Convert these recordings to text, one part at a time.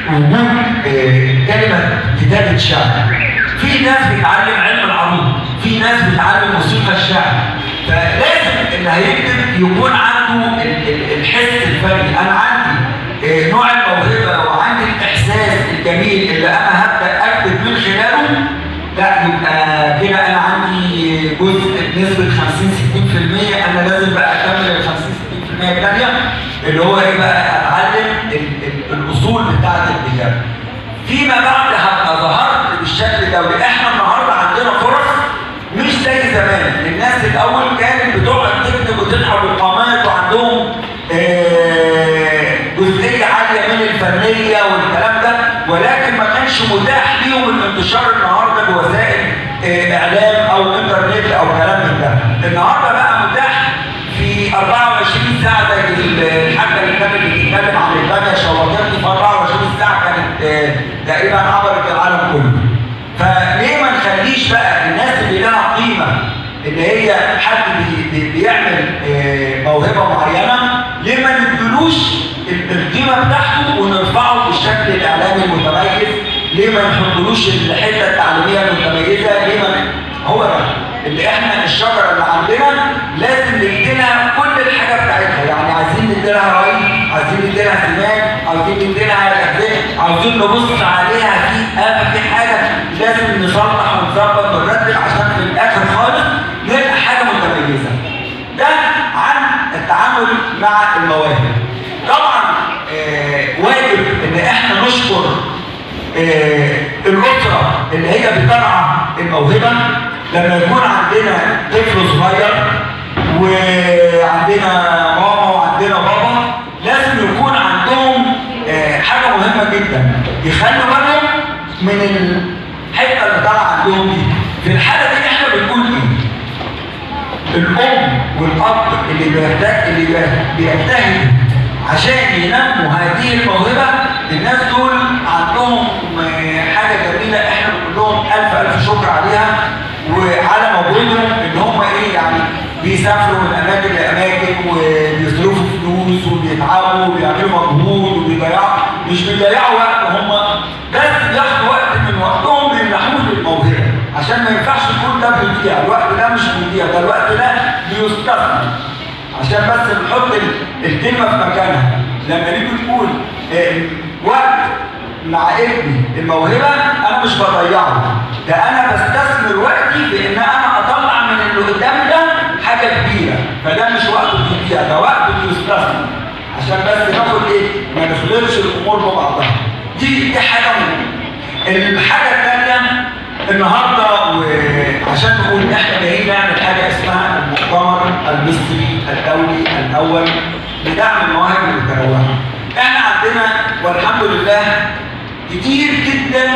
وجود كلمة كتابه شعر. في ناس بتعلم علم العروض، في ناس بتعلم موسيقى الشعر، فلازم اللي هيكتب يكون عنده الحس الفني. انا عندي نوع الموهبة وعندي الاحساس الجميل اللي انا هبدا اكتب من خلاله، لا يبقى كده انا عندي جزء بنسبة 50 60%. انا لازم بقى اكمل ال 50 60% الثانية اللي هو ايه بقى؟ اتعلم الاصول بتاعه الكتابة. فيما بعد هبقى ظهرت بالشكل الدولي. احنا النهارده عندنا فرص مش زي زمان. الناس الاول كانت بتقعد تكتب وتتعب القامات وعندهم جزئية عالية من الفنية والكلام ده، ولكن ما كانش متاح ليهم الانتشار النهارده بوسائل اعلام او انترنت او كلام من ده. النهارده بقى متاح في 24 ساعة، زي الحاجة اللي كانت بتتكلم عن الباميه شوكتني، في 24 ساعة كانت تقريبا عبرت العالم كله. فليه ما نخليش بقى الناس اللي لها قيمة، اللي هي حد بي بي بيعمل موهبة معينة، ليه ما ندلوش القيمة بتاعته ونرفعه بالشكل الاعلامي المتميز؟ ليه ما نحطلوش الحتة التعليمية المتميزة؟ ليه ما هو ده اللي احنا الشجرة اللي عندنا لازم نديلها كل الحاجة بتاعتها. يعني عايزين نديلها ري، عايزين نديلها سماد، عايزين نديلها تغذية، عاوزين نبص عليها في آفة، في حاجة لازم نصلح ونظبط ونرتب عشان في الاخر خالص نلقى حاجة متميزة. ده عن التعامل مع المواهب. طبعا واجب ان احنا نشكر الاسرة اللي هي بترعى الموهبة. لما يكون عندنا طفل صغير وعندنا ماما وعندنا بابا، لازم يكون عندهم حاجة مهمة جدا، يخلوا بالهم من الحتة اللي طالعه عندهم دي. في الحالة دي احنا بنقول ايه؟ الام والاب اللي بيجتهدوا عشان ينموا هذه الموهبة، الناس دول عندهم حاجة جميلة، احنا بنقول لهم الف الف شكر عليها وعلى مجهودهم، ان هم ايه يعني بيسافروا من اماكن لاماكن وبيصرفوا فلوس وبيتعبوا وبيعملوا مجهود وبيضيعوا، مش بيضيعوا وقت هم، بس بياخدوا وقت من وقتهم بيمنحوه للموهبه، عشان ما ينفعش يكون ده بيضيع. الوقت ده مش بيضيع، ده الوقت ده بيستثمر. عشان بس نحط الكلمة في مكانها، لما نيجي نقول وقت مع ابني الموهبة، انا مش بضيعه، ده انا بستثمر وقتي في ان انا اطلع من اللي قدامي ده حاجة كبيرة. فده مش وقت بيضيع، ده وقت بيستثمر، عشان بس ناخد ايه، ما نخلطش الامور ببعضها. دي حاجة مهمة. الحاجة الثانية النهارده، وعشان نقول احنا جايين نعمل حاجة اسمها المؤتمر المصري الدولي الاول لدعم المواهب المتنوعة. احنا عندنا والحمد لله كتير جدا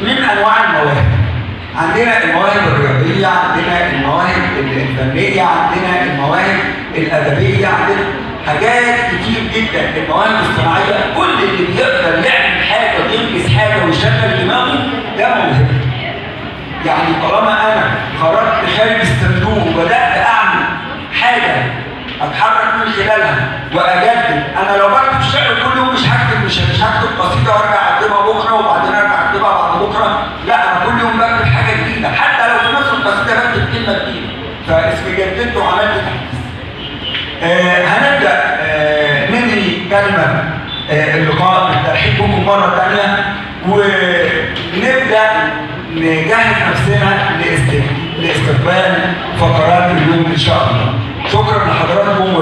من انواع المواهب. عندنا المواهب الرياضية، عندنا المواهب الفنية، عندنا المواهب الادبية، عندنا حاجات كتير جدا، المواهب الصناعية. كل اللي بيقدر يعمل حاجة وينجز حاجة ويشغل دماغه ده موهبة. يعني طالما انا خرجت خارج الصندوق وبدات اعمل حاجة اتحرك من خلالها واجدد، انا لو بكتب شعر كل يوم مش هكتب مش هكتب قصيدة وارجع اكتبها بكره وبعدين ارجع اكتبها بعد بكره، لا انا كل يوم بكتب حاجة جديدة، حتى لو في نفس القصيدة بكتب كلمة جديدة، فاسمي جددت وعملت تحديث. هنبدا ننهي كلمة اللقاء بالترحيب بكم مرة ثانية، ونبدا نجهز نفسنا لاستقبال فقرات اليوم ان شاء الله. شكرا لحضراتكم.